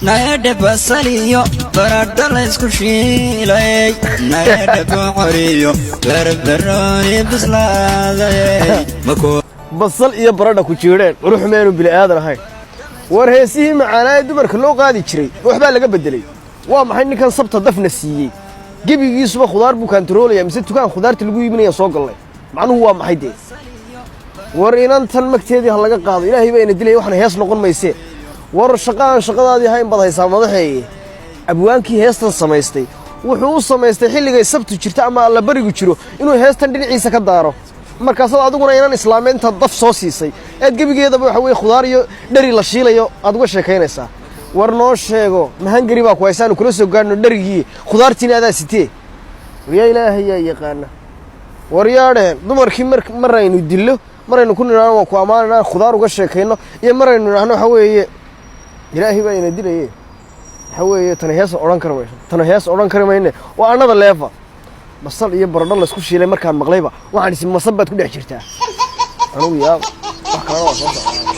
Naydhe basaliyo baradho laysku shiilay, naydhe bocoriyo barbarooni bislaaday. Basal iyo baradha ku jiidheen, qurux meenu bini aadan ahayn. War heesihii macaanaa ee dumarka loo qaadi jiray waxbaa laga beddelay. Waa maxay ninkan sabta dafna siiyey? Gebigiisuba khudaar buu kantaroolaya, mise dukaan khudaarta lagu iibinaya soo gallay? Macnuhu waa maxay dee? War inantan magteedii ha laga qaado, Ilaahay baa ina dilaya, waxna hees noqon maysee. War shaqa aan shaqadaadii hayn baad haysaa, madaxeeye. Abwaankii heestan samaystay wuxuu u samaystay xilligay sabtu jirto ama allabarigu jiro inuu heestan dhinaciisa ka daaro. Markaasaad adiguna inan islaameed intaad daf soo siisay eed gebigeedaba waxa weye khudaar iyo dheri la shiilayo aad uga sheekaynaysaa. War noo sheego, mahangari baa ku haysaanu kula soo gaadhno dherigii, khudaartiina adaa sitee. War yaa Ilaahay yaa yaqaana. War yaadheen, dumarkii mar maraynu dillo, maraynu ku nidhaahno waan ku ammaanayna, khudaar uga sheekayno, iyo maraynu nidhaahno waxa weeye Ilaahay baa ina dilaye. Waxa weeye tani hees odhan kari mayso, tani hees odhan kari mayne, waa another level. Basal iyo baradho laysku shiilay markaan maqlayba waxaan isi masab baad ku dhex jirtaa. Anugu yaa wax kalena waa soo socdaa.